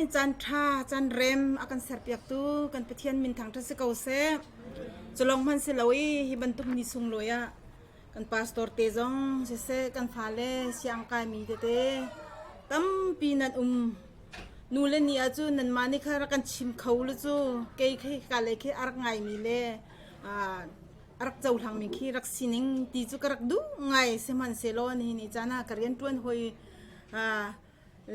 Caan ṭha, caan rem a kan serpiaktu kan Pathian min thangṭhat si ko seh. Culawng hmanh si lo i hi bantuk ni sunglawi ah kan pastor te zong siseh kan fale siang kaimi tete tampi nan um. Nu le ni ahcun nanmah nih kha rak kan chim kho lu cu kei khi ka lei khi a rak ngaimi le a rak cohlangmi khi rak sining ti cu ka rak duh ngai sihmanhsehlaw nihin ni caan ah ka rian ṭuan hawi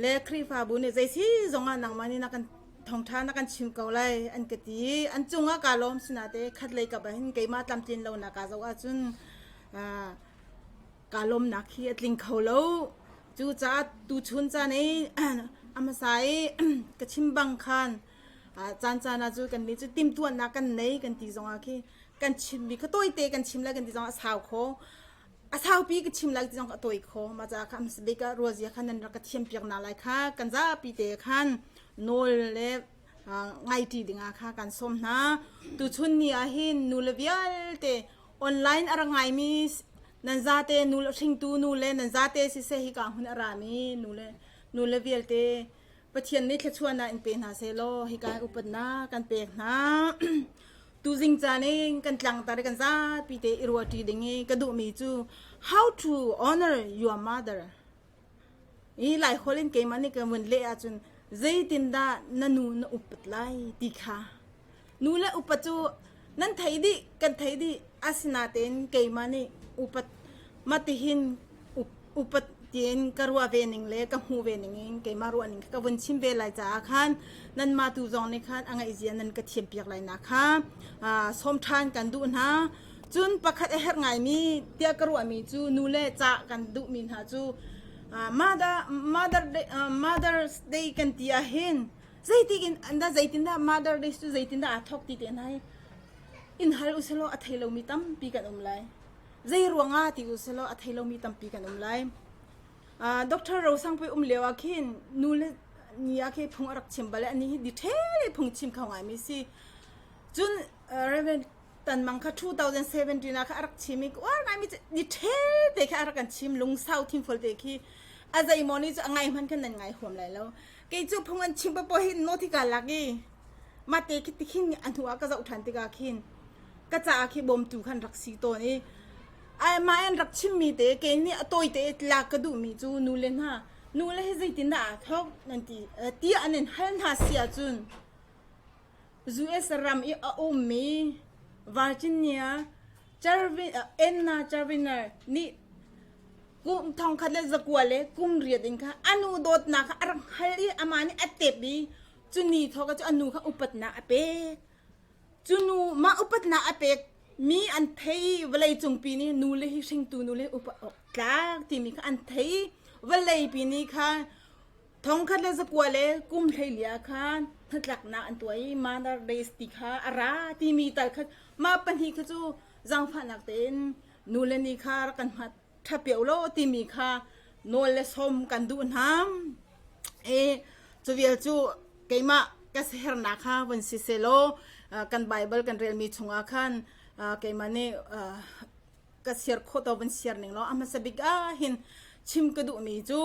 Le Khrihfabu nih zei si zongah nangmah nih na kan thawngṭha na kan chim ko lai an ka ti. An cungah kaa lawm sinate khat lei kap ah hin keimah tlamtlin lonak kaa zoh ahcun kaa lawmnak hi a tling kho lo. Cucaah tuchun caan i a hmasa i ka chim bang khan caan caan ah cu kannih cu timhtuahnak kan nei kan ti zongah khi kan chimmi kha tawite kan chim lai kan ti zongah a sau kho. A saupi ka chim lai ti zong ka tawi kho. Mah caah kha hmasabik ah ruazia kha nan rak ka thiam piak hna lai kha kan zapi te khan nawl le ngaiṭi dingah kha kan sawm hna. Tuchun ni ah hin nu le vialte online a rak ngaimi nan zate nu le hringtu nu le nan zate siseh hika hmun a rami nu le nu le vialte Pathian nih thluachuahnak in pe hna sehlaw hika hin upatnak kan pek hna. Tuzing caan in kan tlangtar i kan zapi te i ruahṭi ding i ka duhmi cu how to honor your mother. I Lai holh in keimah nih ka vun leh ahcun zeitindah na nu na upat lai ti kha. Nu le upat cu nan thei dih, kan thei dih. Asinain keimah nih upat matihin upat tiin ka ruah ve ning le ka hmuh ve ning in keimah ruah ning ka vun chim ve lai caah khan nanmah tu zong nih khan a ngaihzia nan ka thiam piak lai nak kha sawm ṭhan kan duh hna. Cun pakhat a herh ngaimi tiah ka ruahmi cu nu le ca kan duhmi hna cu Mother, Mother Day, Mother's Day kan ti ah hin zeitin dah zeitindah Mother Day cu zeitindah aa thawk ti te hna hi in hal usalaw a thei lomi tampi kan um lai. Zei ruangah ti usalaw a thei lomi tampi kan um lai. Uh, Dr. Rosangpui um lio ah khin nu le ni ah khi phung a rak chim bal ani hi detail phung chim kho ngai mi si. Cun uh, Reverend Tanmang kha 2017 ah kha a rak chim i uar ngai mi detail te kha a rak kan chim lungsau thinfual te khi a zei maw ni cu a ngai hman khan nan ngai huam lai lo. Kei cu phung an chim papo hi no thi ka lak i mate khi tikhin a hnu ah ka zoh ṭhan tikah khin ka caah khi bawmtu khan rak si tawn i ai mah an rak chimmi te kei nih a tawite lak ka duhmi cu nu le hna nu le hi zeitindah aa thawk nan ti tiah an in hal hna si ahcun US ram i a ummi Virginia Charvin Anna Charviner nih kum thongkhat le zakua le kum riat in kha a nu dawtnak kha a rak hal i amah nih a tep i cu ni thawk cu a nu kha upatnak a pek. Cu nu mah upatnak a pek mi an thei i vawlei cungpi nih nu le hi hringtu nu le upat awk tlak timi kha an thei i vawlei pi nih khan thongkhat le zakua le kum hleili ah khan hnatlaknak an tuah i Mother Days ti kha a ra timi tal kha mah pahnih kha cu zaangfahnak tein nu le ni kha rak kan hmat ṭhapio law timi kha nawl le sawm kan duh hna. I cu vial cu keimah ka siaherhnak kha vun si sehlaw kan Bible kan relmi chungah khan keimah nih ka siar khawh to vun siar ning law a hmasa bik ah hin chim ka duhmi cu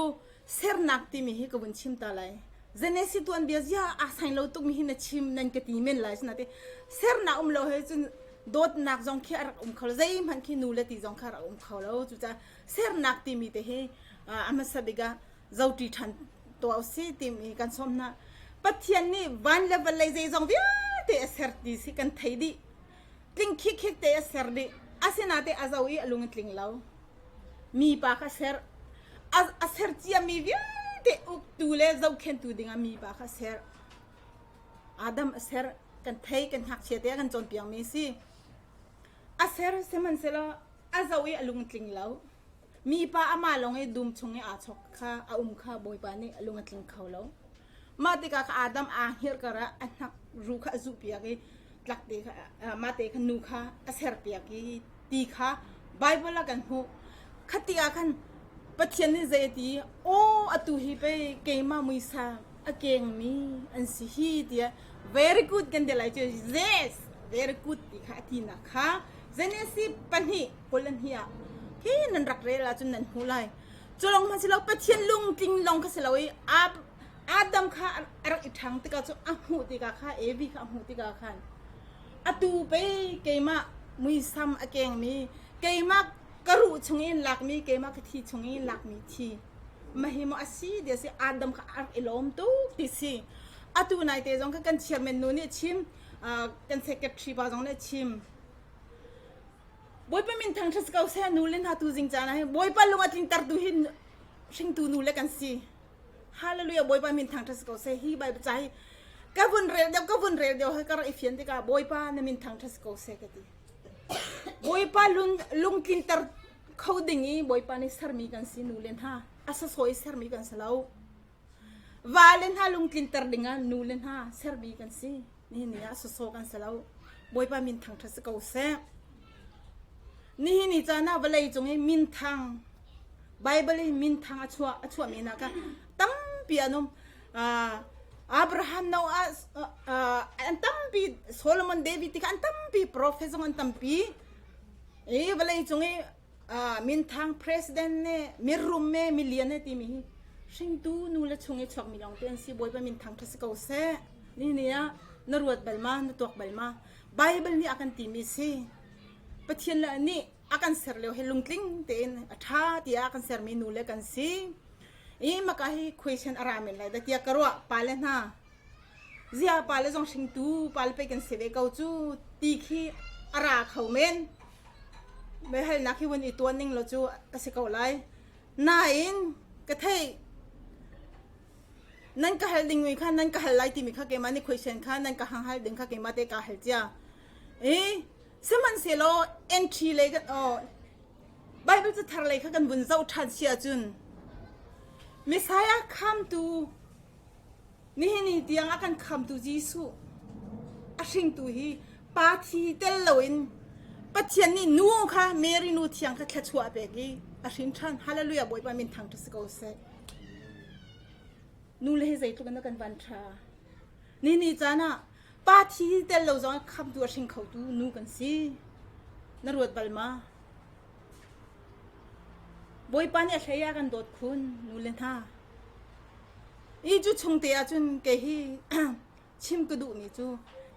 sernak timi hi ka vun chim ta lai. Genesis tuanbia zia aa sain lo tukmi hi na chim nan ka ti men lai sinate sernak um lo he cun dawtnak zong khi a rak um kho lo zeihmanh khi nu le ti zong kha a rak um kho lo cucaah sernak timi te hi a hmasa bik ah zoti ṭhan tuah usih timi kan sawm hna Pathian nih van le vawlei zeizong vialte a ser ti si kan thei dih tling khik te a ser dih asinain a zo i a lung a tling lo mi pa kha ser a ser ciami vialte uktu le zohkhentu dingah mi pa kha ser Adam a ser kan thei kan ngakchia te a kan cawnpiakmi a si. A ser sihmanhsehlaw a zoh i a lung a tling lo. Mipa amah lawng i dum chung i aa chok kha a um kha Bawipa nih a lung a tling kho lo. Mah tikah kha Adam aa hngilh karah a hnak ru kha a zuhpiak i tlak te kha mah te kha nu kha a serpiak i ti kha Bible ah kan hmuh. Kha ti ah khan Pathian nih zei a ti? Aw atu hi pei keimah muisam a kengmi an si hi tiah very good kan ti lai cu yes very good ti kha a tinak kha Genesis pahnih 22 ah hi nan rak rel ahcun nan hmu lai. Cu lawng hmanh si lo Pathian lungtling lawng kha si lo i a. Adam kha a rak i ṭhang tikah cu a hmuh tikah kha Evi kha a hmuh tikah khan atu pei keimah muisam a kengmi keimah ka ruh chung in lakmi keimah ka thi chung in lakmi thi mahi maw a si ti a si. Adam kha a rak i lawm tuk ti si. Atu nai te zong kha kan chairman nu nih a chim, kan secretary pa zong nih a chim. Bawipa min thangṭhat si ko seh. Nu le hna tu zing caan ah hin Bawipa lung a tlintertu hi hringtu nu le kan si. Hallelujah. Bawipa min thangṭhat si ko seh. Hi Bible ca hi ka vun rel deuh, ka vun rel deuh, ka rak i fian tikah Bawipa na min thangṭhat si ko seh ka ti. Bawipa lung lungtlinter kho ding i Bawipa nih sermi kan si. Nu le hna a sasawi sermi kan si lo. Va le hna lungtlinter dingah nu le hna sermi kan si. Nihin ni ah sasaw kan si lo. Bawipa min thangṭhat si ko seh. Nihin ni caan ah vawlei cung i minthang Bible i minthang a chuahmi hna kha tampi an um. Abraham, Noah, an tampi, Solomon, David ti kha an tampi, prophet zong an tampi. I vawlei cung i minthang president ne mirum me milian ne timi hi hringtu nu le chung i chuakmi lawng te an si. Bawipa min thangṭhat si ko seh. Ni ni ah na ruat bal ma, na tuak bal ma? Bible nih a kan timi si. Pathian le nih a kan ser lio he lungtling tein a ṭha tiah a kan sermi nu le kan si. I maka hi question a ra men lai da tiah ka ruah. Pa le hna zia pa le zong hringtu pa le pei kan si ve ko cu ti khi a ra kho men. Mehalnak hi vun i tuan ning lo cu a si ko lai. Nain ka theih nan ka hal ding mi kha, nan ka hal lai timi kha, keimah nih question kha nan ka hang hal ding kha keimah te ka hal cia. I sihmanhsehlaw entry lei kan oh Bible cathar lei kha kan vun zoh ṭhan si ahcun Messiah khamtu, nihin ni tiang a kan khamtu Jesuh a hringtu hi pa thi tel loin Pathian nih nu kha, Mary nu thiang kha thluachuah a pek i a hrin ṭhan. Hallelujah. Bawipa min thangṭhat si ko seh. Nu le hi zeitluk in kan van ṭha. Ni ni caan ah pa thi tel lo zong khamtu a hring khotu nu kan si. Na ruat bal ma? Bawipa nih a hlei ah kan dawt khun nu le hna. I cu chung te ahcun kei hi chim ka duhmi cu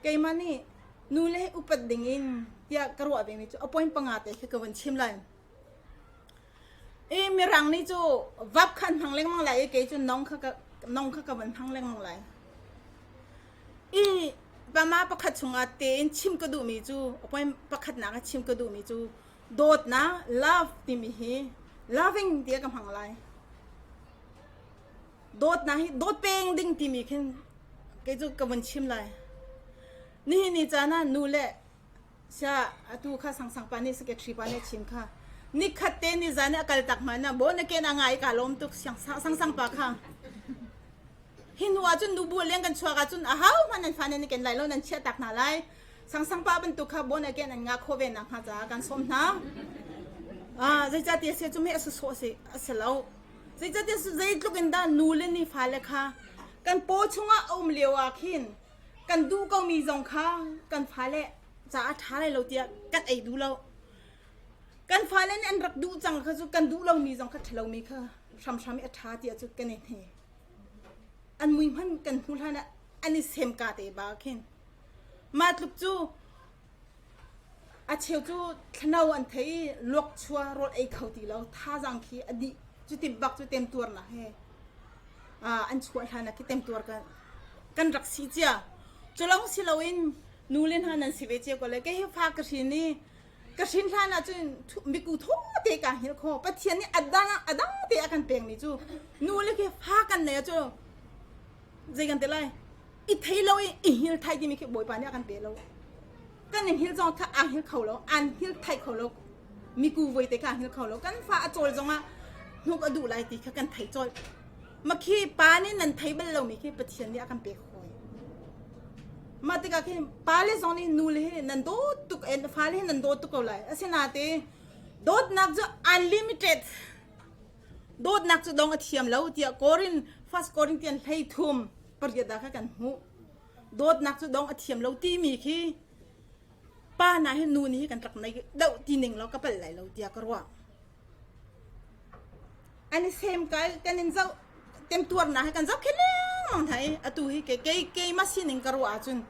keimah nih nu le upat ding in tiah ka ruah vemi cu a point panga te khi ka vun chim lai. I mirang nih cu vap kha an hmang lengmang lai i kei cu nong kha ka nong kha ka van hmang lengmang lai. I pama pakhat chungah tein chim ka duhmi cu point pakhatnak ah chim ka duhmi cu dawtnak, love timi hi loving tiah ka hmang lai. Dawtnak hi dawt peng ding timi khin kei cu ka vun chim lai. Nihin ni caan ah nu le Sia atu kha Sangsang pa nih secretary pa nih a chim kha nikhat te ni zan a kal tak hmanh ah bo na ken a ngai ka lawm tuk. Sangsang pa kha hi hnu ah cun nubu leng kan chuak ah cun a hau hmanh nan fa nan ken lai lo, nan chiah tak hna lai. Sangsang pa bantuk kha bo na ken an nga kho ve nak hnga caah kan sawm hna. Ah, zeicahtiah sia cu me a sawh si a si lo. Zeicahtiah zeitluk in dah nu le ni fale kha kan paw chungah a um lio ah khin kan duh komi zong kha kan fale caah ṭha lai lo tiah kan ei duh lo. Kan fale nih an rak duh cang kha cu kan duh lomi zong kha ṭhalomi kha hramhram i a ṭha tiah cu kan i hne. An mui hmanh kan hmu hlan ah an i sem ka te ba khin. Mah tluk cu a cheu cu thlano an thei i luak chua rawl ei kho ti lo, thazaang khi a dih cu ti bak cu temtuarnak he an chuah hlan ah khi temtuar kan rak si cia. Cu lawng si loin nu le hna nan si ve cio ko le kei hi fa ka hrin i ka hrin hlan ah cun miku thaw te ka hngilh kho. Pathian nih adang adang te a kan pekmi cu nu le khi fa kan nei ah cu zei kan ti lai, i thei lo i i hngil thai timi khi Bawipa nih a kan pe lo. Kan i hngil zong kha aa hngil kho lo, an hngil thai kho lo. Miku voi te kha aa hngil kho lo. Kan fa a cawl zong ah hnuk a duh lai ti kha kan thei colh. Makhi pa nih nan thei bal lomi khi Pathian nih a kan pek hawi. Mah tikah khin pa le zong nih nu le hi nan dawt tuk, fa le hi nan dawt tuk ko lai. Asinain dawtnak cu unlimited, dawtnak cu dong a thiam lo tiah Korin First Corinthian 13:8 ah kha kan hmuh. Dawtnak cu dong a thiam lo timi khi pa na hi nu nih kan rak nei deuh ti ning lo ka pal lai lo tiah ka ruah. An i sem kai kan in zoh temtuarnak he kan zoh khe lengmang. lengmang hna i atu hi kei kei keimah sining ka ruah ahcun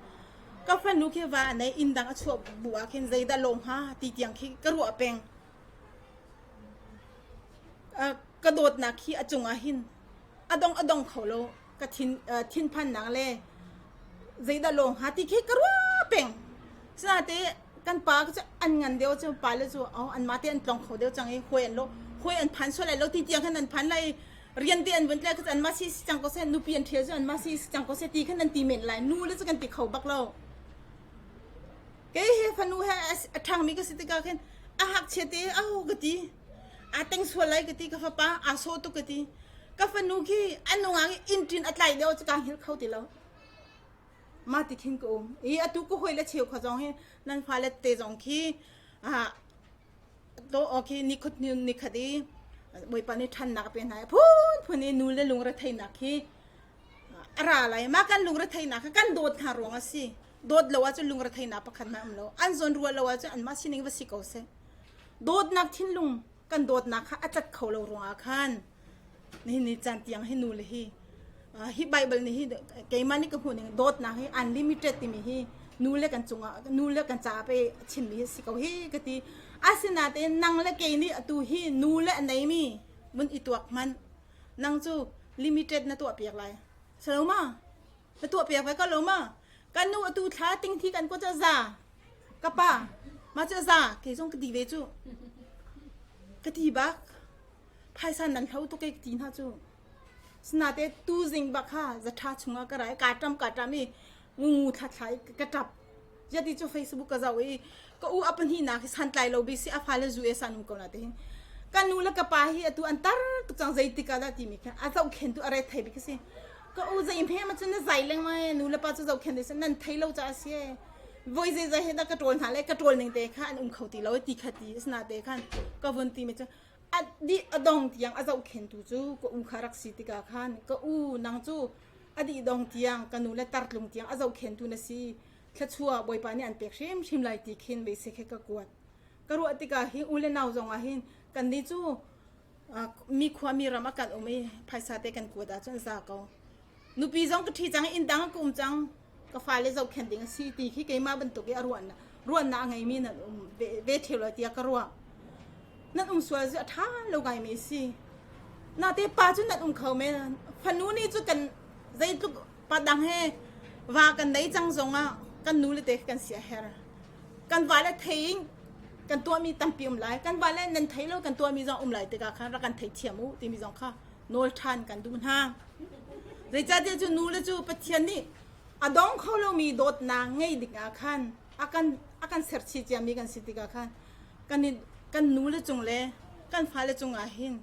ka fanu khi va a nei inn dang a chuah bu ah khin zeidah lawh hnga ti tiang khi ka ruah peng. Ka dawtnak hi a cungah hin a dong a dong kho lo ka thin thinphannak le zeidah lawh hnga ti khi ka ruah peng. Sinain kan pa cu an ngan deuh cu pa le cu anmah te an tlong kho deuh cang i hawi an lo hawi an phan sual lai lo ti tiang khan an phan lai rian te an vun tlai kha anmah si si cang ko seh nupi an ṭhial cu anmah si si cang ko seh ti khan an ti men lai nu le cu kan ti kho bak lo. Kei he fanu he a ṭhangmi ka si tikah khin a ngakchia te aho ka ti aa teng sual lai ka ti ka fapa aa sawh tuk ka ti ka fanu khi a nungak i inn ṭin a tlai deuh cu kaa hngilh kho ti lo mah ti khin ka um i atu ka hawi le cheu kha zong hi nan fale te zong khi to khi nikhut nikhat i Bawipa nih ṭhannak a pe hna i phunphun i nu le lungretheihnak khi a ra lai mah kan lungretheihnak kha kan dawt hna ruang a si dawt lo ahcun lungretheihnak pakhat hmanh um lo an zawn ruah lo ahcun anmah sining va si ko seh dawtnak thinlung kan dawtnak kha a cat kho lo ruangah khan nihin ni caan tiang hi nu le hi hi Bible nih hi keimah nih ka hmuh ning dawtnak hi unlimited timi hi nu le kan cungah nu le kan caah pe chimmi hi si ko hi ka ti asinain nang le kei nih atu hi nu le a neimi mun i tuak hmanh nang cu limited na tuah piak lai salo ma na tuah piak ve ko lo ma kan nu atu thla ting thi kan ko cu za ka pa ma cu za kei zong ka ti ve cu ka ti bak phaisa nan hlo tuk e ka ti hna cu sinate tu zing bak kha zatha chungah ka rai ka ṭam ka ṭam i ngu thla thla i ka ṭap Yati cu Facebook ka zoh i ka u a pahnihnak hi santlai lo bi si a fale zu e san um ko na te hin ka nu le ka pa hi atu an tar tuk cang zeitik ah dah timi khan a zohkhen tu a re thei bik si ka u zei hme ma cun na zai lengmang nu le pa cu zohkhen ding nan thei lo ca si voi zei zei he dah ka ṭawl hna le ka ṭawl ning te kha an um kho ti lo ti kha ti asina te khan ka vun ti mi cu a di a dong tiang a zohkhen tu cu ka u kha rak si tikah khan ka u nang cu a dih dong tiang ka nu le tartlung tiang a zohkhentu na si thluachuah Bawipa nih an pek hrimhrim lai ti khin beisei khe ka kuat ka ruah tikah hi u le nau zong ah hin kan nih cu mi khua mi ram a kan um i phaisa te kan kuat ahcun za ko nupi zong ka ṭhi cang inn dang ka um cang ka fale zohkhenh ding a si ti khi keimah bantuk i a ruahnak ruahnak a ngeimi nan um ve ṭheo lo tiah ka ruah nan um sual cu a ṭha lo ngaimi a si nate pa cu nan um kho men fanu nih cu kan zeitluk pa dang he va kan nei cang zongah kan nu le te kan si a her kan va le thei kan tuahmi tampi um lai kan va le nan thei lo kan tuahmi zong um lai tikah khan rak kan thei thiam u timi zong kha nawl ṭhan kan duh hna zeicahtiah cu nu le cu Pathian nih a dong kho lomi dawtnak ngei ding ah khan a kan a kan serchih ciami kan si tikah khan kan kan nu le cung le kan fale cungah hin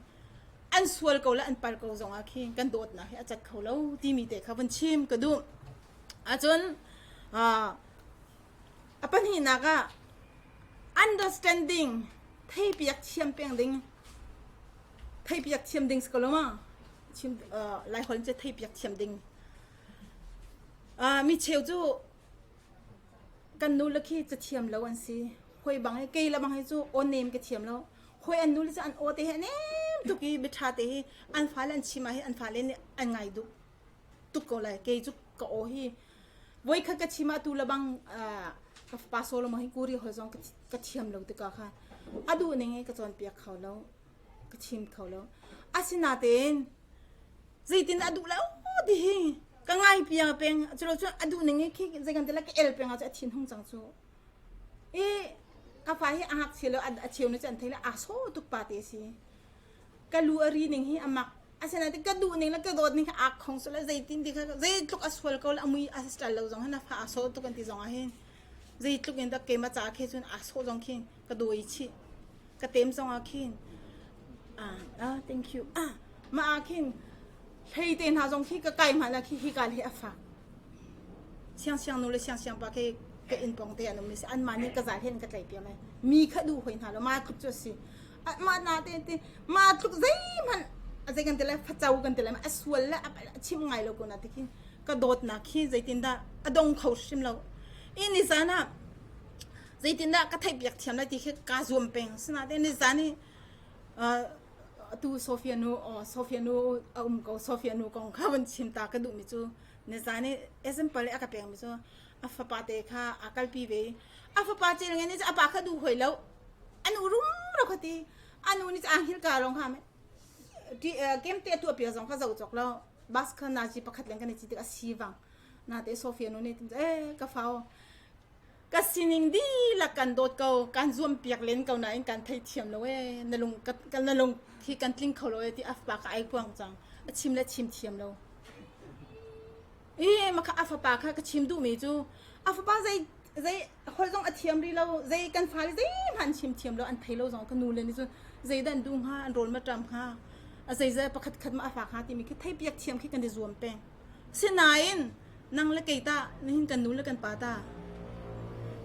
an sual ko le an pal ko zongah khin kan dawtnak hi a cat kho lo timi te kha vun chim ka duh ahcun a pahnihnak ah understanding theipiak thiam peng ding theipiak thiam ding si ko lo ma chim lai holh cu theipiak thiam ding mi cheu cu Kan nu le khi cathiam lo an si. Hawi bang hi kei le bang hi cu aw nem ka thiam lo. Hawi an nu le cu an aw te hi a nem tuk i biaṭha te hi an fale an chim ah hi an fale nih an ngai duh tuk ko lai. Kei cu ka aw hi voikhat ka chim ah tu le bang ka fapa Solomon hi kuri hol zong ka thiam lo tikah khan a duh ning in ka cawnpiak kho lo. Ka chim kho lo. Asinain zeitin a duh lo ti hi ka ngai piang peng culo cun a duh ning i khi zei kan ti la ka el peng ah cu a thin hung cang cu i ka fa hi a ngakchia lo a cheu na cu an thei le aa so tuk pa te si ka lu a ri ning hi a mak asinain ka duh ning le ka dawt ning kha aa khong so le zeitin ti kha zeitluk a sual ko le a mui a style lo zong hin a fa aa so tuk an ti zong ah hin zeitluk in dak keimah ca khi cun aa so zong khin ka dawi chih ka tem zong ah khin ah ah thank you ah mah ah khin hlei te hna zong khi ka kai hmanh ah khi hi ka hi a fak siang siang nu le siang siang pa ke ka inn pong te an um si an mah nih ka zal hen ka tlai piak lai mi kha duh hoi hna lo ma tluk cu a si mah na te te ma tluk zeihmanh a zei kan ti lai faco kan ti lai a sual le a chim ngai lo ko na ti khi ka dawtnak khi zeitindah a dong kho hrim lo i ni zan ah zeitindah ka theihpiak thiam lai ti khi kaa zuam peng sinain ni zan i. Atu Sofia nu Sofia nu a um ko. Sofia nu kong kha vun chim ta ka duhmi cu nizan i example a ka pekmi cu a fapa te kha a kalpi ve. A fapa cil nge nih a pa kha duh hoi lo. Anu rumro kha ti. Anu nih a hngilh ka lawng kha kem te tuah pia zong kha zo cawk lo. Bus kha nazi pakhat leng kan i ci tik a si vang. Na te Sofia nu nih eh ka fau Ka sining dihlak kan dawt ko, kan zuampiak len ko nain kan theithiam lo ee. Na lung ka na lung khi kan tling kho lo ee ti a fapa ka ai kuang cang. A chim le chim thiam lo. I ma kha a fapa kha ka chim duhmi cu a fapa zei zei holh zong a thiam rih lo, zei kan fale zeihmanh chim thiam lo, an thei lo zong ka nu le nih cun zei dah an duh hnga, an rawl ma ṭam hnga, a zei zei pakhat khat ma a fak hnga timi khi theipiak thiam khi kan i zuam peng. Sinain nang le kei tah nihin kan nu le kan pa ta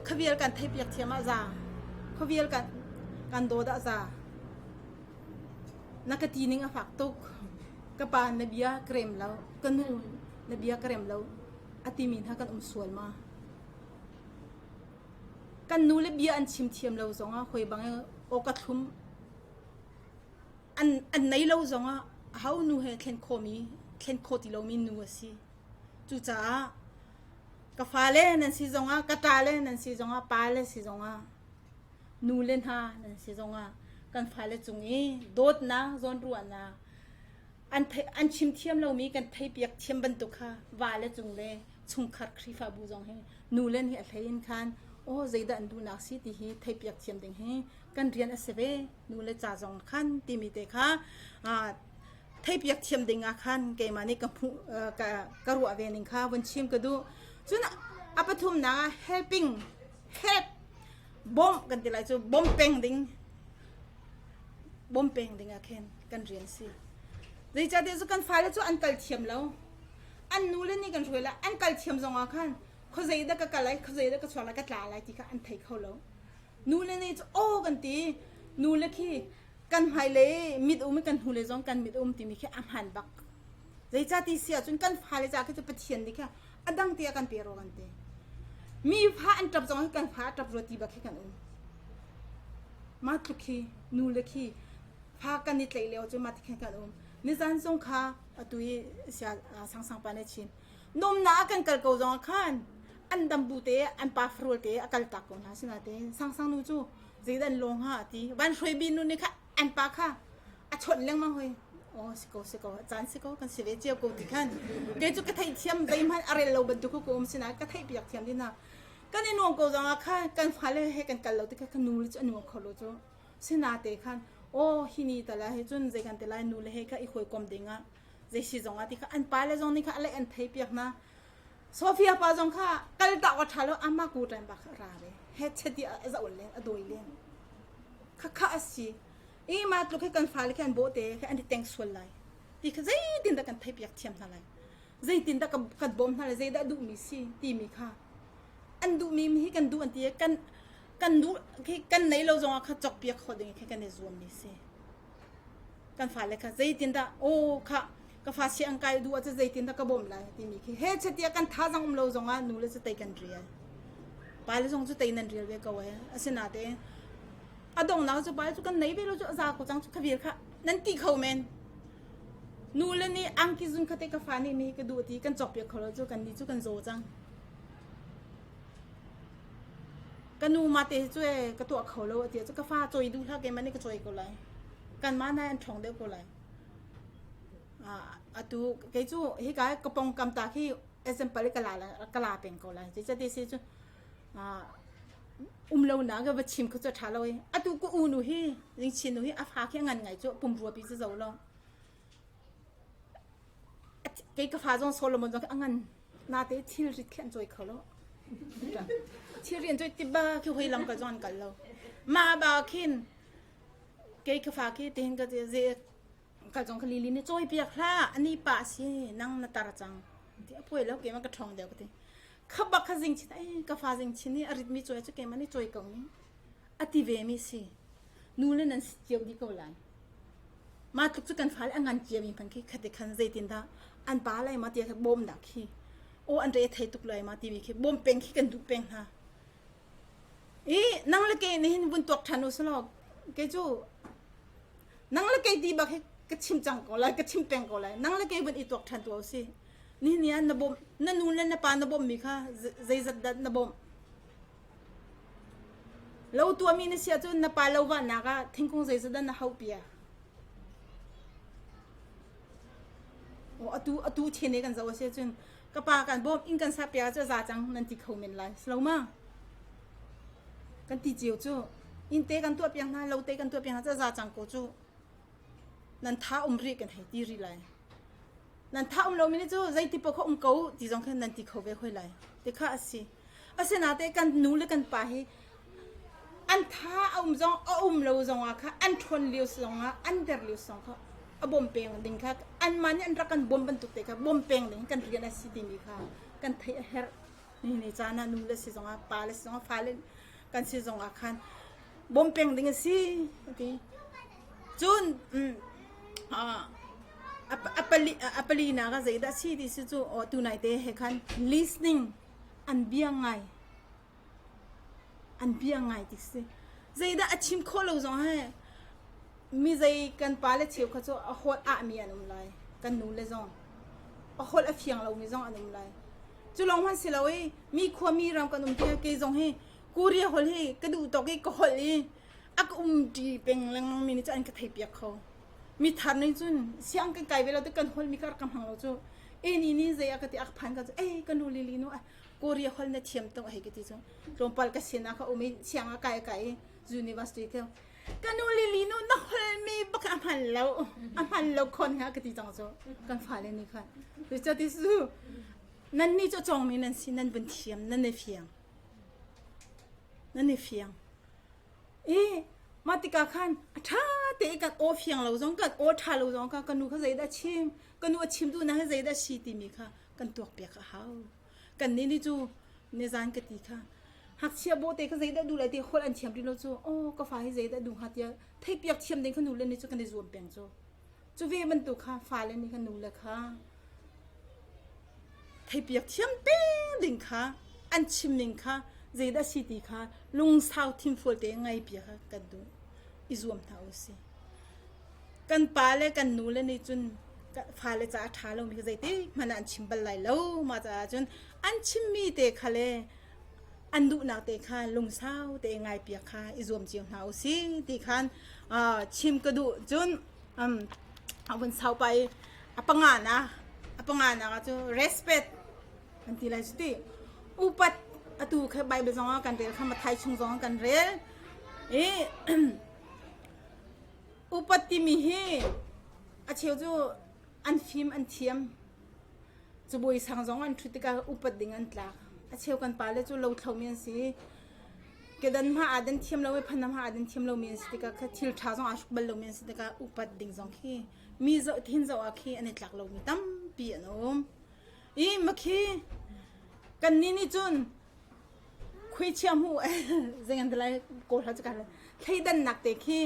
khavial kan theipiak thiam ah za khavial kan kan dawt ah za na ka ti ning a fak tuk ka pa na bia ka rem lo ka nu na bia ka rem lo a timi hna kan um sual ma kan nu le bia an chim thiam lo zongah hoi bang aw ka thlum An an nei lo zongah aho nu he thlen khawhmi thlen khawh ti lomi nu a si. Cucaah ka fale nan si zongah ka ṭale nan si zongah pale si zongah nu le hna nan si zongah kan fale cung i dawtnak zawnruahnak an thei an chim thiam lomi kan theipiak thiam bantuk kha vale cung le chungkhar Khrihfabu zong hi nu le nih a hlei in khan aw zeidah an duhnak si ti hi theipiak thiam ding hi kan rian a si ve nu le ca zong khan timi te kha theipiak thiam ding ah khan keimah nih ka hmuh ka ka ruah ve ning kha vun chim ka duh cun a pathumnak ah helping help bawmh kan ti lai cu bawm peng ding bawm peng ding ah khin kan rian si zeicahtiah cu kan fale cu an kal thiam lo an nu le nih kan hruai la an kal thiam zong ah khan khuazei dah ka kal lai khuazei dah ka chuak lai ka tla lai ti kha an thei kho lo Nule nih cu aw kan ti. Nule khi kan hmailei mit um i kan hnulei zong kan mit um timi khi a hmaan bak. Zeicah ti si ahcun kan fale ca khi cu Pathian nih kha a dang te a kan pe rua kan ti. Mi fa an ṭap zong hi kan fa a ṭap rua ti bak khi kan um. Mah tluk khi nule khi fa kan i tlaih lio cu mah ti khan kan um. Nizan zong kha atu i sia sangsang pa nih a chim. Nomnak ah kan kal ko zong ah khan an dam bu te an pa farul te a kal tak ko hna sinain sangsang nu cu zeidah an lawng hnga a ti van hruai bi nu nih kha an pa kha a chawnh lengmang hoi oh si ko si ko caan si ko kan si ve cio ko ti khan kei cu ka theih thiam zeihmanh a rel lo bantuk ko um sinain ka theih piak thiam dina kan i nuam ko zong ah khan kan fale he kan kal lo ti kha nu le cu a nuam kho lo cu sinate khan oh hi ni tala he cun zei kan te lai nu le he kha i hawikom ding ah zei si zong ah ti kha an pa le zong nih kha a leh an thei piak hna Sophia pa zong kha kal tak wa tha lo ama ku tan ba kha ra ve he cheti a zaul len a doi len kha kha asi i ma tluk he kan fale khan bo te kha an teng sual lai ti kha zeitin dah kan thei piak thiam hna lai zeitin dah kan bawm hna lai zeidah duh mi si ti mi kha an duh mi hi kan duh an ti kan kan duh khi kan nei lo zong ah kha chok piak kho ding khi kan i zuam mi si Kan fale kha zeitindah aw kha ka fa si an kai duh ahcun zeitindah ka bawmh lai timi khi he chatia kan thazang um lo zongah nu le cu tei kan rial. Pa le zong cu tei nan rial ve ko eh. Asinain a donghnak cu pa le cu kan nei ve lo cu a za ko cang cu kha vial kha nan ti kho men. Nu le nih angki zun kha te ka fa nih mi ka duh ti kan cawk piak kho lo cu kan nih cu kan zaw cang. Ka nu mah te hi cu ee ka tuah kho lo a ti ahcun ka fa cawi duh hlah keimah nih ka cawi ko lai. Kanmah nai an ṭhawng deuh ko lai. Atu kei cu hika ka pongkam ta khi example ka la ka la peng ko lai. Zeicahtiah si cu um lo na ka va chim kha cu a ṭha lo i atu ka u nu hi Lingchin nu hi a fa khi a ngan ngai cu pumrua pi cu zo lo. Kei ka fa zong Solomon zong khi a ngan Nate thilrit khi an cawi kho lo. Thilri an cawi tiba khi hoi lam kal zong an kal lo. Mah ba khin kei ka fa khi tihin ka ze kal zong ka lili ni cawi piak hlah ani pa si nang na tar cang ti a puai lo keimah ka ṭhawng deuh ka ti. Kha bak kha zing chin ai ka fa zing chin ni a rit mi cawi cu keimah nih cawi ko ning a ti ve mi si. Nu le nan si cio dih ko lai. Mah tluk cu kan fale a ngan ciami hmanh khi khati khan zeitindah an pa lai ma tiah bawmnak khi aw an re thei tuk lai ma timi khi bawm peng khi kan duh peng hna. I nang le ke nih hin vun tuak ṭhan u selaw kei cu Nang le kei ti bak hi ka chim cang ko lai, ka chim peng ko lai. Nang le kei vun i tuak ṭhan tuah usih. Nihin ah na bawmh, na nu le na pa na bawmhmi kha zeizat dah na bawmh? Lo tuahmi na si ahcun na pa lo vahnak ah thingkung zeizat dah na hauh piak? Aw atu atu then kan zoh a si ahcun ka pa kan bawm inn kan sak piak cu za cang nan ti kho men lai. Silo ma? Kan ti cio cu inn te kan tuah piak hna lo te kan tuah piak hna cu za cang ko cu nan tha um rih kan hei ti rih lai. Nan tha um lomi nih cu zeiti paoh kha um ko ti zong khan nan ti kho ve hoi lai. Ti kha a si. Asinain kan nu le kan pa hi an tha a um zong a um lo zong ah kha an ṭhawn lio zong ah an der lio zong kha a bawm peng ding kha anmah nih an rak kan bawm bantuk te kha bawm peng ding kan rian a si timi kha kan theih a herh. Ni ni caan ah nu le si zong ah pa le si zong ah fale kan si zong ah khan bawm peng ding a si ti. Cun a palinak ah zeidah a si ti si cu tunai te he khan listening an bia ngai an bia ngai ti si. Zeidah a chim khawh lo zong he mi zei kan pa le cheu kha cu a holh ah mi an um lai kan nu le zong a holh a fiang lomi zong an um lai. Cu lawng hmanh si lo i mi khua mi ram kan um ti kei zong hi Korea holh hi ka duh tawk i ka holh i a ka umṭi peng lengmang mi nih cun an ka theipiak kho. Mi thar nih cun siang kan kai ve lo ti kan holh mi kha rak ka hmang lo cu. E ni ni zei a ka ti a ka phan ka cu ei ka nu lili nu Korea holh na thiam tuk hei ka ti cu. Tlawmpal ka sin ah ka um i siang a kai kai i university theo. Ka nu lili nu na holh mi bak a hman lo a hman lo khon ha ka ti cang cu kan fale nih khan. Cuti su nan nih cu cawng mi nan si nan vun thiam nan i fiang. Nan i fiang. I mah tikah khan a ṭha tein kan aw fiang lo zong kan aw ṭha lo zong kha ka nu kha zeidah a chim ka nu a chim duhnak hi zeidah a si timi kha kan tuakpiak a hau. Kannih nih cu nizan ka ti kha ngakchia bawhte kha zeidah duh lai ti holh an thiam rih lo cu aw ka fa hi zeidah duh hnga tiah theihpiak thiam ding kha nu le nih cu kan i zuam peng cu. Cu ve bantuk kha fale nih khan nu le kha Theipiak thiam peng ding kha an chim ning kha zeidah si ti kha lungsau thinfual tein ngaipiak kha kan duh i zuam hna u sih. Kan pa le kan nu le nih cun fale caah a ṭha lomi kha zeitik hmanh ah an chim bal lai lo. Mah caah cun an chimmi te kha le an duhnak te kha lungsau tein ngaipiak kha i zuam cio hna u sih ti khan chim ka duh. Cun a vun sau pah i a panganak a panganak ah cu respect an ti lai cu ti upat atu kha Bible zong ah kan rel kha Mathai chung zong ah kan rel i upat timi hi a cheu cu an fim an thiam cabuai sang zong an ṭhut tikah upat ding an tlak a cheu kan pale cu lothlomi an si kedan hma aa den thiam lo i phanam hma aa den thiam lomi an si tikah kha thil ṭha zong aa hruk bal lomi an si tikah upat ding zong khi mi zoh thin zoh ah khi an i tlak lomi tampi an um i makhi kan ni nih cun khuichia hmu zei an lai kawl ha ka thleidannak te khi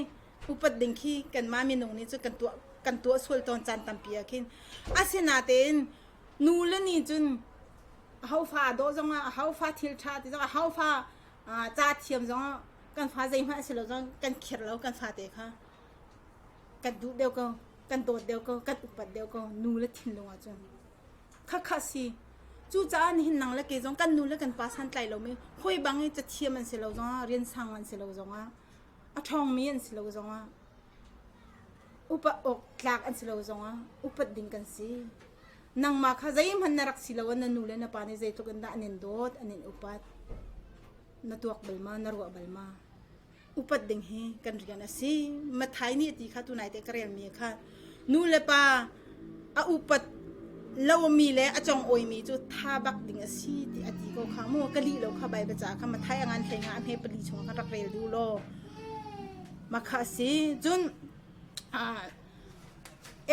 upat ding khi kanmah minung nih cun kan tuah kan tuah sual tawn caan tampi ah khin asinatein nu le nih cun aho fa dawh zong ah aho fa thil ṭha ti zong aho fa ca thiam zong ah kan fa zeihmanh a si lo zong kan khir lo kan fate kha kan duh deuh ko kan dawt deuh ko kan upat deuh ko nu le thinlung ah cun Khakha si. Cucaah nihin nang le kei zong kan nu le kan pa santlai lomi hawi bang i cathiam an si lo zongah rian sang an si lo zongah a ṭhawngmi an si lo zongah upat awk tlak an si lo zongah upat ding kan si. Nangmah kha zeihmanh na rak si lo na nu le na pa nih zeitluk in dah an in dawt, an in upat. Na tuak bal ma, na ruah bal ma? Upat ding hi kan rian a si. Mathai nih a ti kha tunai te ka relmi kha nu le pa a upat lomi le a congawimi cu tha bak ding a si ti a ti ko kha mu ka lih lo kha Bible ca kha Mathai a ngan hlei nga a hme pali chung kha rak rel du law makha a si cun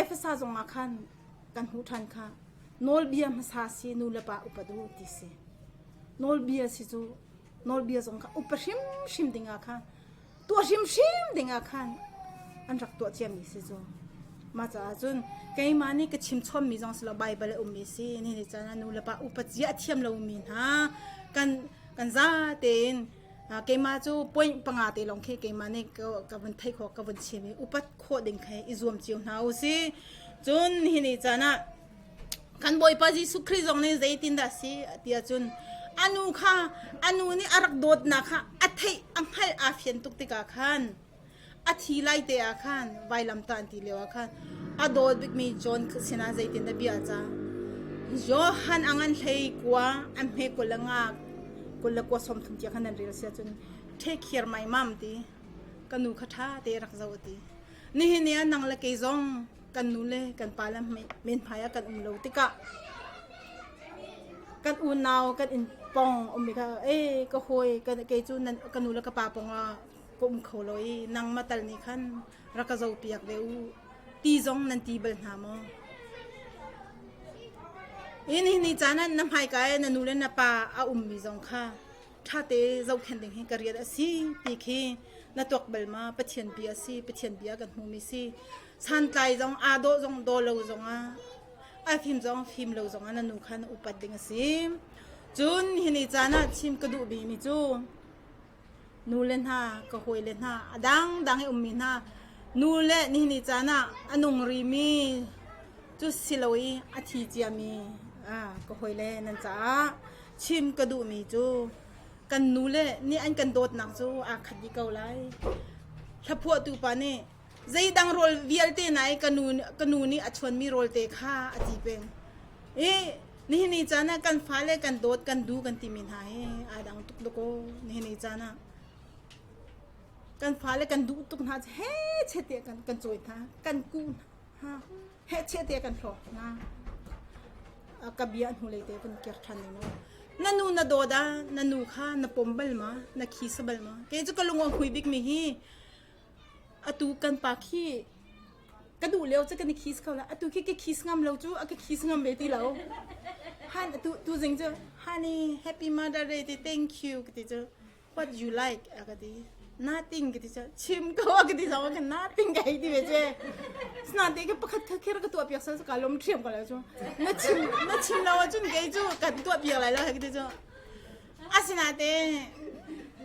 Efesa zong ah khan kan hmuh ṭhan kha nawlbia hmasa si nu le pa upat u ti si nawlbia si cu nawlbia zong kha upa hrimhrim dingah khan tuah hrimhrim dingah khan an rak tuah ciami si cu mah caah cun keimah nih ka chim chommi zong si lo Baibal a ummi si ni ni caan ah nu le pa upat zia a thiam lomi hna kan kan za tein Keimah cu point panga te lawng khi keimah nih ka vun theih khawh ka vun chim i upat khawh ding kha i zuam cio hna u si. Cun hi ni caan ah kan Bawipa Jesuh Khrih zong nih zeitindah si ti ahcun a nu kha a nu nih a rak dawtnak kha a theih a hngalh aa fian tuk tikah khan a thi lai te ah khan vailamtah an ti lio ah khan a dawt bikmi John sinah zeitindah bia a cah Johan a ngan hlei kua an hme 25 21 30 tiah khan nan rel si ahcun take care my mom ti ka nu kha ṭha te rak zoh ti nihin ni ah nang le kei zong kan nu le kan pa le men hmai ah kan um lo tikah kan unau kan inn pong ummi kha e ka hawi kei cu ka nu le ka pa pong ah ka um kho lo i nangmah tal nih khan rak ka zohpiak ve u ti zong nan ti bal hna maw? Hi ni ni caan ah na hmaika i na nu le na pa a ummi zong kha ṭhate zohkhenh ding hi ka rian a si ti khi na tuak bal ma? Pathian bia a si, Pathian bia kan hmumi si. Santlai zong aa dawh zong daw lo zong ah a fim zong fim lo zong ah na nu kha na upat ding a si. Cun hi ni caan ah chim ka duh bimi cu Nu le hna, ka hawile hna, a dangdang i ummi hna, nu le nihin ni caan ah a nung rimi cu si lo i a thi ciami ka hawile nan caah chim ka duhmi cu kan nu le nih an kan dawtnak cu aa khat dih ko lai. Hlaphuahtu pa nih zeidang rawl vialte nai ka nu, ka nu nih a chuanmi rawl te kha a ti peng. I nihin ni caan ah kan fale kan dawt kan du kan timi hna hi aa dang tuk dakaw nihin ni caan ah kan fale kan duh tuk hna he che te kan kan cawi hna kan ku hna he che te kan hlawk hna ka bia hnu lei te kan kir than ni na nu na dawt ah na nu kha na pom bal ma na khi sa bal ma ke cu ka lung a hui bik mi hi atu kan pa khi ka duh lio cu kan i kiss kho la atu khi ka kiss ngam lo cu a ka kiss ngam ve ti lo han atu tu zing cu honey happy mother day ti thank you ka ti cu what you like a ka ti nothing ka ti cu chim ko a ka ti zong ka nothing ka hei ti ve che sna te ka pakhat kha khir ka tuah piak sal ka lom thiam ko la cu na chim na chim lo ahcun kei cu kan tuah piak lai lo ka ti cu asina te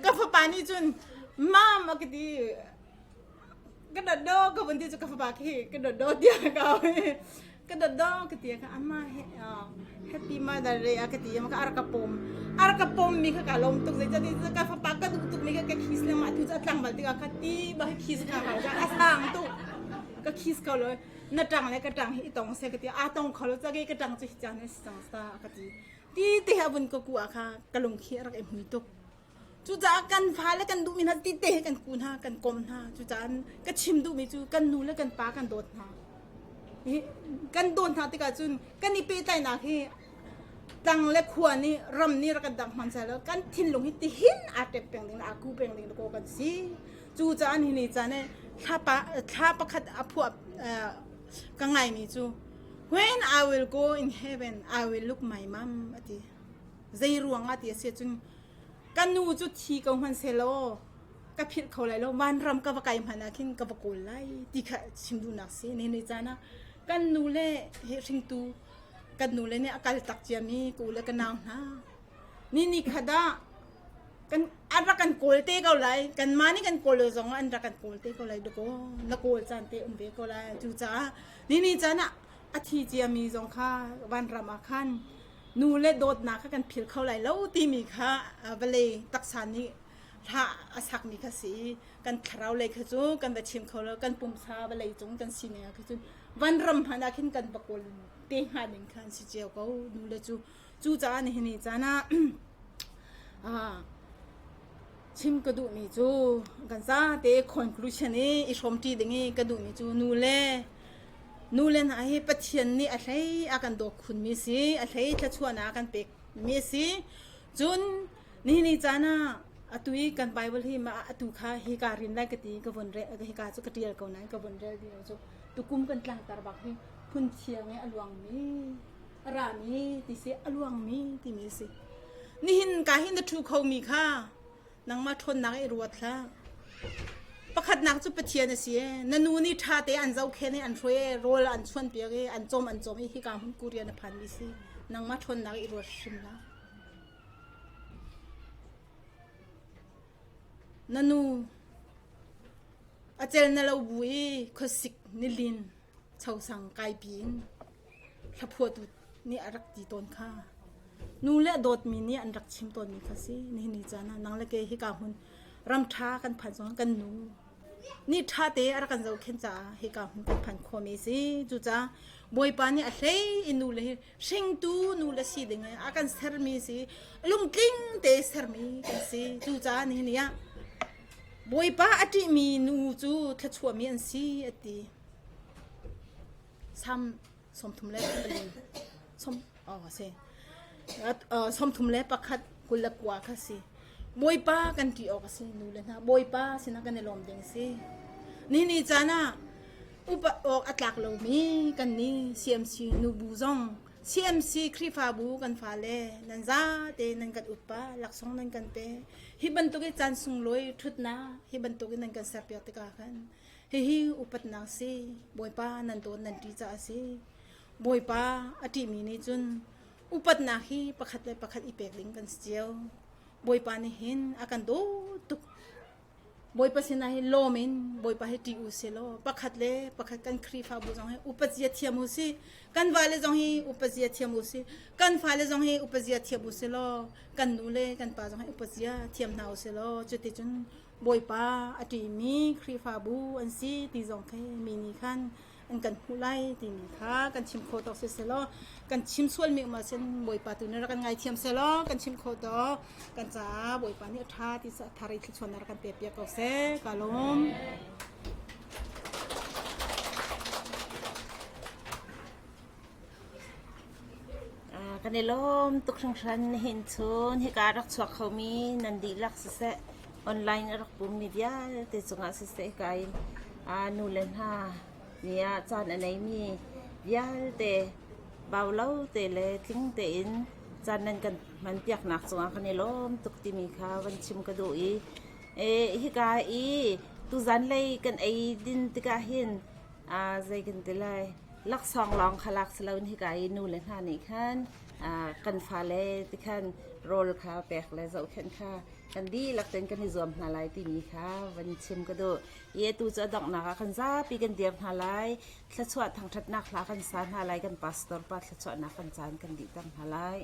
ka fapa nih cun mom a ka ti ka dot do ka vun ti cu ka fapa khi ka dot do tiah ka ka dot do ka ti ka ama he happy mother day a ka ti ma ka ar ka pom ar ka pom mi kha ka lom tuk zei cati ka fapa ka duh tuk mi kha ka kiss le ma tu chu atlang bal tikah ka ti ba kiss ka ka a sang tuk ka kiss ko lo na tang le ka tang hi tong se ka ti a tong kho lo chage ka tang chu hi chan si sang sa ka ti ti te ha vun ko ku a kha ka lung khi rak i mui tuk Cucaah kan fale kan duhmi hna tite he kan ku hna, kan kom hna. Cucaah ka chim duhmi cu kan nu le kan pa kan dawt hna. Hi kan dawt hna tikah cun kan i pehtlaihnak hi tlang le khua nih ram nih rak kan dang hman lo kan thinlung hi tihin aa tep peng ding aa ku peng ding ko kan si. Cucaah ni ni caan eh thla pa thla pakhat a phuah ka ngaimi cu when I will go in heaven I will look my mom ati. Zei ruangah ti a si cun ka nu cu thi ko hmanh sehlaw ka philh kho lai lo vanram ka va kai hmanh ah khin ka va kawl lai ti kha chim duhnak si ni ni caan ah kan nu le hi hringtu kan nu le nih a kal tak ciami ka u le ka nau hna ni ni khat ah kan an rak kan kawl te ko lai kan mah nih kan kawl lo zong an rak kan kawl te ko lai dakaw na kawl caan te um ve ko lai cucaah ni ni caan ah a thi ciami zong kha vanram ah khan nu le dawtnak kha kan phil kho lai lo timi kha vawlei taksa nih hla a sakmi kha si i kan thlarau lei kha cu kan va chim kho lo kan pumsa vawlei cung kan sining ah kha cun vanram hmanh ah khin kan va kawl te hnga ding kha an si cio ko nu le cu cu caah nihin ni caan ah chim ka duhmi cu kan zate conclusion i i hrawmṭi ding i ka duhmi cu nu le Nu le hna hi Pathian nih a hlei a kan dawt khunmi si, a hlei thluachuahnak a kan pekmi a si. Cun nihin ni caan ah atu i kan Bible hi mah atu kha hika rin lai ka ti ka von rel hika cu ka ṭial ko nain ka von rel dih lo cu tukum kan tlangtar bak hi phun thiang i a luangmi a rami ti si a luangmi timi a si. Nihin ka hi na ṭhu khomi kha nangmah ṭhawnnak i ruat hlah. Pakhatnak cu Pathian a si i na nu nih ṭha te an zohkhenh i an hruai i rawl an chuanpiak i an cawm an cawm i hika hmun Korean a phanmi si. Nangmah ṭhawnnak i ruat hrim hlah. Na nu a cel na lo bu i khuasik nilin chosang kaipi in hlaphuahtu nih a rak ti tawn kha. Nu le dawtmi nih an rak chim tawnmi kha si. Nihin ni caan ah nang le kei hika hmun ram ṭha kan phan zong kan nu nih ṭha te a rak kan zohkhenh caah hika hmun kan phan khomi si. Cucaah Bawipa nih a hlei in nu le hi hringtu nu le si ding a kan sermi si lungtling te sermi kan si. Cucaah nihin ni ah Bawipa a ṭihmi nu cu thluachuahmi an si a ti. Sam 34 som oh si 31 29 kha si. Bawipa kan ṭih awk a si nu le hna. Bawipa sinah kan i lawm ding si. Ni ni caan ah upat awk a tlak lomi kan ni CMC nubu zong CMC Khrihfabu kan fale nan zate nan kan upa laksawng nan kan pe. Hi bantuk i caan sunglawi ṭhutnak hi bantuk in nan kan serpiak tikah khan Hihi upatnak si. Bawipa nan dawt nan ṭih caah a si. Bawipa a ṭihmi nih cun upatnak hi pakhat le pakhat i pek ding kan si cio. Bawipa nih hin a kan dawt tuk. Bawipa sinah hi lawm in Bawipa hi ṭih u sih law pakhat le pakhat kan Khrihfabu zong hi upat zia thiam u sih. Kan vale zong hi upat zia thiam u sih. Kan fale zong hi upat zia thiam u sih law kan nu le kan pa zong hi upat zia thiam hna u sih law cuticun Bawipa a ṭihmi Khrihfabu an si ti zong khi mi nih khan an kan hmuh lai timi kha kan chim khawh tawk siselaw kan chim sualmi um ahcun Bawipa tu nih rak kan ngaithiam selaw kan chim khawh tawk kan caah Bawipa nih a ṭha ti thar i thluachuahnak rak kan pek piak ko seh ka lawm. Kan i lawm tuk hringhran nihin chun hika a rak chuak khomi nan dihlak siseh online a rak pummi vialte cungah siseh hika in nu le hna ni ah caan a neimi vialte bau lo te le tling tein caan nan kan hmanpiaknak cungah kan i lawm tuk timi kha van chim ka duh i hika i tuzan lei kan ei din tikah hin zei kan ti lai Laksawng lawng kha lak si loin hika i nu le hna nih khan kan fale ti khan rawl kha pek le zohkhenh kha kan dihlak tein kan i zuam hna lai timi kha van chim ka duh. I atu cu a donghnak ah kan zapi kan dir hna lai. Thluachuah thangṭhatnak hla kan sa hna lai. Kan pastor pa thluachuahnak kan caan kan dihter hna lai.